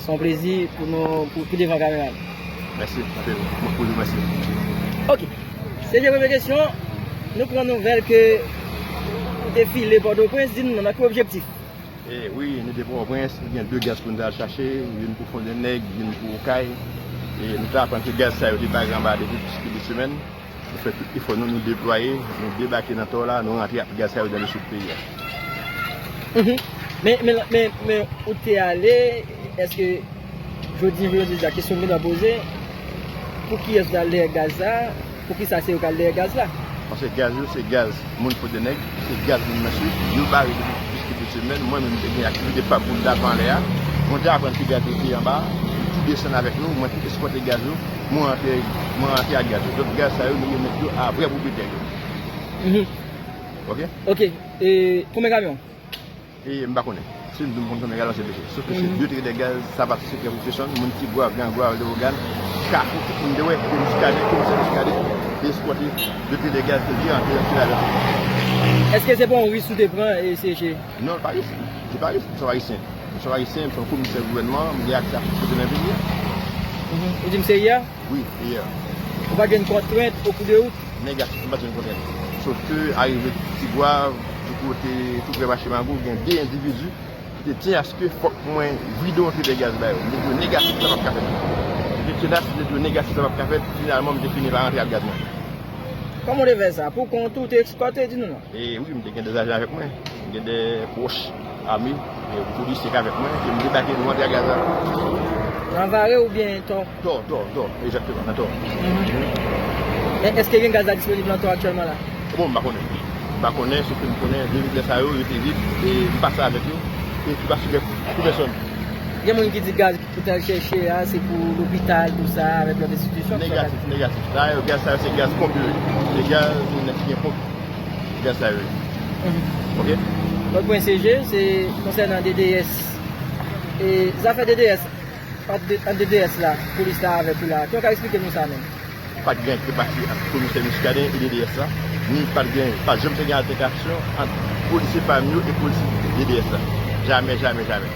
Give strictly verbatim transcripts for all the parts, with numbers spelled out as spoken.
Se yon plezi pou nou, pou, pou devan kamera nou. Mèsi anpil. Mwen pou nou mèsi. Ok. Se te premye kesyon. Nou pran nouvèl ke ou te file Pòtoprens. Di nou nan ki objektif? E wi, nou te Pòtoprens, nou gen de gaz pou nou al chache, youn pou Fondènèg, youn pou Okay. E nou te aprann ke gaz sa yo te bare anba depi plis ke de semèn. Nou fè tout efò nou, nou deplwaye, nou debake nan Tò la, nou rantre ak gaz sa yo nan le sid peyi a. Mhm. Men, men, men, men ou te ale, èske jodi, jodi a kesyon m gentan poze, pou kiyès ou t al dèyè gaz la? Poukisa se yo k al dèyè gaz la? Paske gaz yo se gaz moun Fondènèg, se gaz moun nan sid, yo bare depi plis ke de semèn, mwen menm te gen aktivite pa pou m t ap anlè a, mwen te aprann ke gaz yo te anba, yo tou desann avèk nou, mwen te eskòte gaz yo, mwen rantre, mwen rantre ak gaz yo. Donk gaz sa yo, nou remèt yo a vrè pwopriyetè yo. Mhm. Ok? Ok, e konbyen kamyon? E m pa konnen. Si m di m konn konbyen gaz, se peche. Sof ke se de tren de gaz, Savat, Sekrè, Pwofesyon, moun Tigwav, Gran Gwav, Lewogàn, Kafou, tout moun te wè, ke Miskaden, komisè Miskaden, te eskòte de tren de gaz, te vye antre nan Filadelfi. Èske se pa yon risk ou te pran, e se che? Non, pa risk. Se pa risk, m se yon Ayisyen. M se yon Ayisyen, m se yon komisè gouvènman, m gen aksè a tout kote nan peyi a. Mhm. Ou di m se yè? Wi, yè. Ou pa gen kontrent o kou de wout? Negatif, m pa t gen kontrent. Sof ke arive Tigwav, tou kote, tou prè mache Mago, gen de endividi ki te tyen aske fòk mwen vide yon tren de gaz ba yo. M te di yo negatif, sa p ap ka fèt. M te tyen aske m te di yo negatif, sa p ap ka fèt. Finalman, m te fini pa rantre ak gaz mwen. Kòman w te fè sa? Pou kont ou, te eskòte, di nou non. E wi, m te gen de zajan avèk mwen. M gen de pwòch ame, e polisye k avèk mwen, ke m debake nou antre ak gaz la. Nan Vare oubyen Tò? Tò, Tò, Tò, egzakteman, nan Tò. E èske gen gaz la disponib nan Tò aktyèlman la? Bon, m pa konnen. M pa konnen, sof ke m konnen, de vid sa yo, yo te vid, e m pase avèk yo, e ki pa sou pou pèsòn. Gen moun ki di gaz ki pou t al chèche a, se pou lopital, tou sa, avèk lòt enstitisyon. Negatif, negatif. Sa yo, gaz sa yo, se gaz ponp yo ye. Se gaz moun nan ki gen ponp. Gaz sa yo ye. Ok? Lòt pwen C G, se konsènan D D S. E zafè D D S, ant D- ant D D S la, polis la avèk ou la. Kòman w ka eksplike nou sa menm? Pa t gen anyen ki te pase ant komisè Muscadin e D D S la, ni pa t gen, pa t janm te gen altèkasyon ant polisye pa m yo e polisye D D S la. Jamè, jamè, jamè.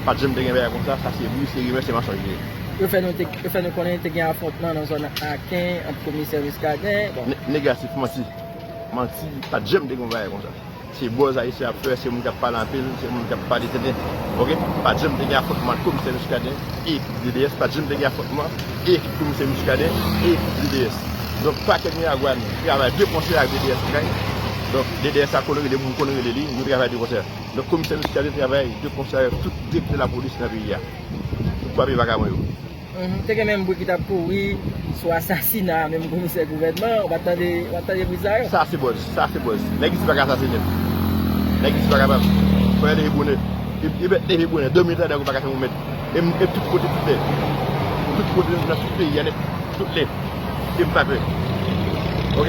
Pa t janm te gen bagay konsa, sa se bri, se rimè, se mansonj li ye. Yo fè nou te, yo fè nou konnen te gen afwontman nan zòn Aken ant komisè Muscadin. Bon. Ne- Negatif, manti. Manti, pa t janm te gen yon bagay konsa. Se buzz ayisyen ap fè, se moun k ap pale anpil, se moun k ap pale tenten. Ok? Pa t janm te gen afwontman ant komisè Muscadin e ekip D D S, pa t janm te gen afwontman e ekip komisè Muscadin e ekip D D S. Donk, pakè Miragwàn travay de konsè ak D D S Okay. Donk, D D S a konn rele m, m konn rele li, nou travay de konsè. Donk, komisè Muscadin travay de konsè avèk tout direktè lapolis nan peyi a. Tout papye vakabon yo. Mhm. Te gen menm bri ki t ap kouri sou asasina menm komisè gouvènman, ou pa t tande, ou pa t tande bri sa yo? Sa se buzz, sa se buzz. Nèg isi pa ka asasinen m. Nèg isi pa kapab. Fò yo leve bonè. E, e bèt leve bonè, dòmi tande ou pa ka fè yon mèt. E m, e tout kote, tout lè. Tout kote, nan tout peyi a nèt, tout lè. E m pa pè. Ok?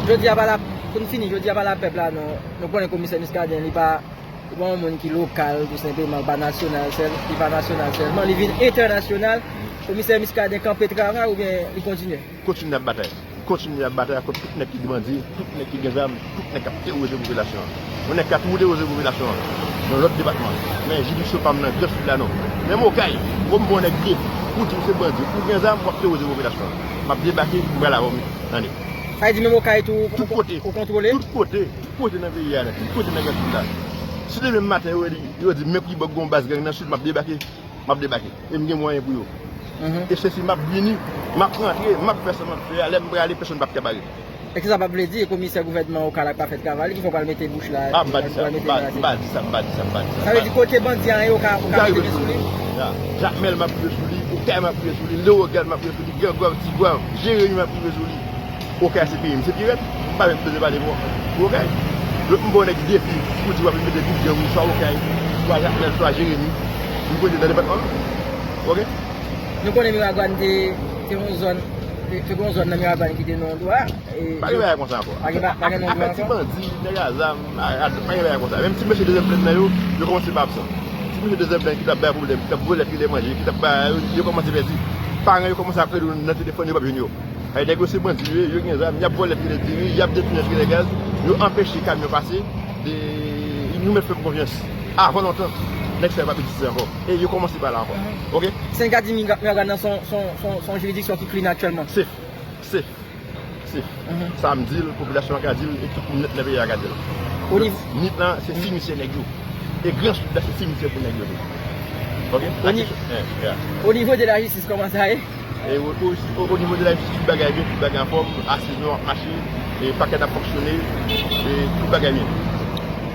Jodi a pa la, pou n fini, jodi a pa la pèp la, non. Nou konnen komisè Muscadin, li pa Ou pa yon moun ki lokal, tou senpleman, li pa nasyonal sèl, li pa nasyonal sèlman, li vin entènasyonal. Komisè Muscadin kanpe travay oubyen li kontinye? Kontinye ap batay. Kontinye ap batay kont tout nèg ki bandi, tout nèg ki gen zam, tout nèg k ap teworize popilasyon an. Yon nèg ka toujou teworize popilasyon an nan lòt depatman. Men jiridiksyon pa m nan Gran Sid la non. Menm Okay, ou m bon nèg defi, ou di w se bandi, ou gen zam, w ap teworize popilasyon an. M ap debake, m pral avè w, tande. Sa vle di menm Okay tou, ou kontwole? Tout kote. Tout kote nan peyi a, tout kote nan Gran Sid la. Si demen maten yo di, yo di men Pribòk gen yon baz gang nan Sid, m ap debake. M ap debake. E m gen mwayen pou yo. E se si m ap vini, m ap rantre, m ap fè sa m ap fè a, lè m prale, pèsonn p ap ka bare m. E kisa p ap vle di, komisè gouvènman Okay la k pa fè travay li, ki fè w pral mete bouch la, m ap di sa, m ap di sa, m ap di sa, m ap di sa. Sa vle di kote bandi a ye, ou ka, ou ka mete men sou li? Jakmèl m ap rive sou li, Okay m ap rive sou li, Lewogàn m ap rive sou li, Gran Gwav, Ti Gwav, Jeremi m ap rive sou li. Okay se peyi m, se pi rèd. M pa menm bezwen pale pou Okay. Donk m ba w nèg defi pou di w ap mete tout gang ou swa Okay, swa Jakmèl, swa Jeremi. M konnen nan depatman an. Ok? Nou konnen Miragwàn te, te yon zòn, te, te yon zòn nan Miragwàn ki te nan yon dwa. Pa gen bagay konsa ankò. Pa gen, pa gen non dwa ankò. Afè ti bandi, nèg a zam, pa gen bagay konsa. Menm ti mesye dezyèm plèn nan yo, yo kòmanse pa absan. Ti mesye dezyèm plèn ki t ap bay pwoblèm, ki t ap vòlè, ki te manje, ki t ap bay, yo, yo kòmanse pèdi. Paran yo kòmanse ap rele yo nan telefòn, yo p ap jwenn yo. Ay, nèg yo se bandi yo ye, yo gen zam, y ap vòlè tire diri, y ap detounen tire gaz, yo anpeche kamyon pase, e, nou mèt fè m konfyans. Avan lontan, Nèg sa yo p ap egziste ankò. E yo kòmanse pa la ankò. Ok? Sendika di Miragwàn nan se yon, se yon, se yon, se yon jiridiksyon ki clean aktyèlman. Safe. Safe. Safe. Sa m di l, popilasyon an ka di l, e tout moun nèt nan peyi a ka di l. Nip lan, se simityè nèg yo. E Gran Sid la, se simityè pou nèg yo tou. Ok? O nivo de la jistis, kòman sa ye? E o, o, o, o nivo de la jistis, tout bagay byen, tout bagay anfòm, asiz nou ap mache, e pakèt ap fonksyone, e tout bagay byen.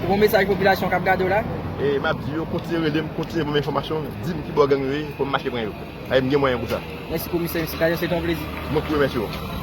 Ou gon mesaj popilasyon k ap gade w la? E m ap di yo, kontinye rele m, kontinye ban m enfòmasyon, di m ki bò gang yo ye, pou m mache pran yo. Ay, m gen mwayen pou sa. Mèsi komisè, mesye Kajan, se te yon plezi. Mwen ki remèsye w.